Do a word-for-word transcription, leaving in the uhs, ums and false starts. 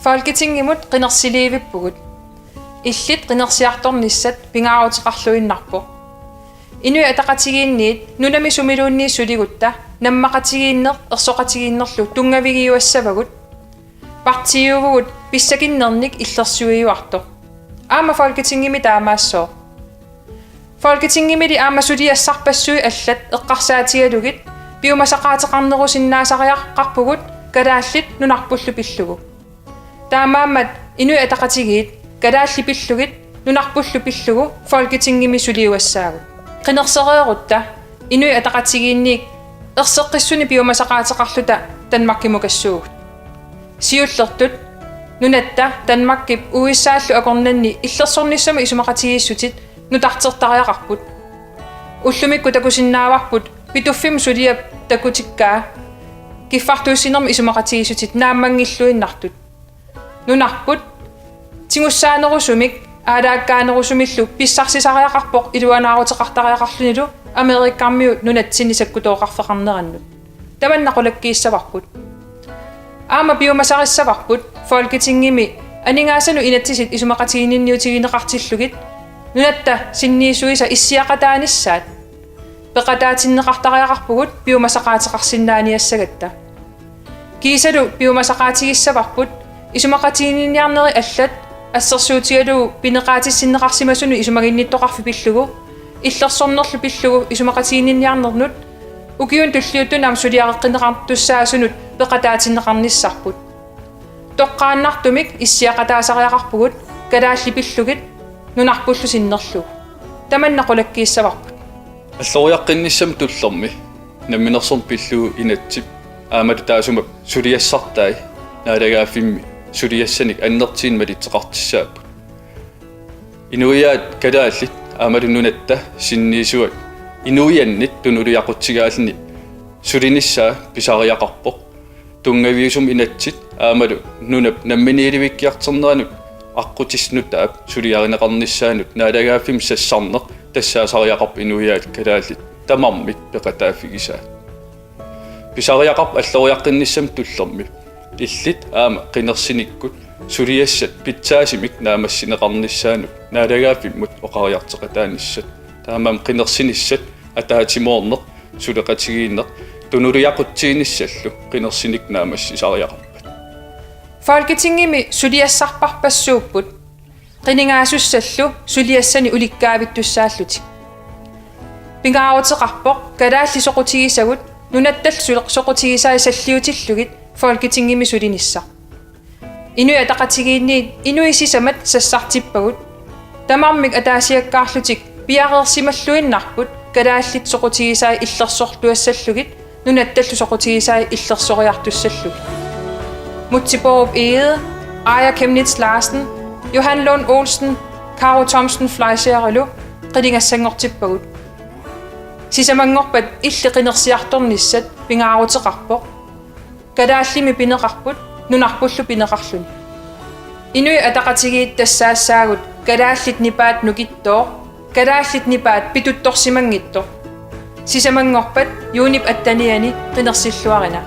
Folketingimut qinersiliivippugut. Illit qinersiartornissat pingaaruteqarluinnarpoq. Inuit Ataqatigiinniit nunami sumiluunniit suligutta nammaqatigiinneq ersoqatigiinnerlu tunngavigiuassavagut. Partiiuvugut pissakinnernik illersuiuartoq. Aamma Folketingimi taamaassooq. Folketingimili aamma suliassarpassuit allat eqqarsaatigalugit piumasaqaateqarnerusinnaasariaqarpugut kalaallit nunarpullu pillugu. Taamaammat Inuit Ataqatigiit kalaallit pillugit nunarpullu pillugu Folketingimi suliuassaagut. Qinersereerutta Inuit Ataqatigiinniit erseqqissunik piumasaqaateqarluta Danmarkimukassuugut. Siullertut nunatta Danmarkip U S A-llu akornanni illersornissamut isumaqatigiissutit nutartertariaqarput. Ullumikkut takusinnaavarput Pituffimmi suliap takutikkaa kiffartuussinermi isumaqatigiissutit naammanngilluinnartut. Nunarput tigussaanerusumik aalaakkaanerusumillu pissarsisariaqarpoq iluanaaruteqartariaqarlunilu Amerikkarmiut nunatsinni sakkutooqarfeqarnerannut. Tamanna qulakkiissavarput. Aamma piumasarissavarput Folketingimi aningaasanut inatsisit isumaqatiginninniutigineqartillugit nunatta sinniisuisa issiaqataanissaat. Peqataatinneqartariaqarpugut piumasaqaateqarsinnaaniassagatta. Kiisalu piumasaqaatigissavarput isumaqatiginninniarnerit allat assersuutigalugu pineqaatissinneqarsimasunut isumaginnittoqarfik pillugu, illersornerlu pillugu isumaqatiginninniarnernut ukiunut tulliuttunut aamma suliareqqinneqartussaasunut peqataatinneqarnissarput. Toqqaannartumik issiaqataasariaqarpugut kalaallit pillugit nunarpullu sinnerlugu. Tamanna qulakkiissavarput. Alloriaqqinnissami tullermi namminersorneq pillugu inatsit aammalu taassuma suliassartai naalagaaffimmi suliassanik annertuumik malitseqartussaapput. Inuiaat kalaallit aammalu nunatta sinniisuat inuiannit tunuliaqutsigaalluni sulinissaa pisariaqarpoq. Tunngaviusumik inatsit aammalu nunap namminiilivikkiartorneranut aqqutissat nutaap suliarineqarnissaannut naalagaaffimmi sassarneq tassaasariaqarpoq inuiaat kalaallit tamarmik peqataaffigisaat. Pisariaqarpoq alloriaqqinnissami tullermi illit aamma qinersinikkut suliassat pitsaasumik naammassineqarnissaannut naalagaaffimmut oqariartoqataanissat. Taamaammat qinersinissat ataatsimoorneq, suleqatigiinneq, tunuliaqutsiinissallu qinersinikkut naammassisariaqarpat. Folketingimi suliassarparpassuupput. Qinigaasussallu suliassanik ulikkaavittussaallutik. Pingaaruteqarpoq kalaallit soqutigisagut nunattallu suleq soqutigisai salliutillugit Folketingimi sulinissaq. Inuit Ataqatigiinniit inuit sisamat sassartippagut. Tamarmik ataasiakkaarlutik piareersimalluinnarput kalaallit soqutigisai illersortuassallugit nunattallu soqutigisai illersoriartussallugit. Múte Bourup Egede, Aaja Chemnitz Larsen, Johan Lund Olsen, Karo Thomsen Fleischerilu qinigassanngortippagut. Sisamanngorpat illit qinersiartornissat pingaaruteqarpoq. Kalaallimmi pineqarput nunarpullu pineqarluni. Inuit Ataqatigiit tassaassaagut kalaallit nipaat nukittooq, kalaallit nipaat pituttorsimanngitsoq. Sisamanngorpat juunip attenianni qinersilluarina.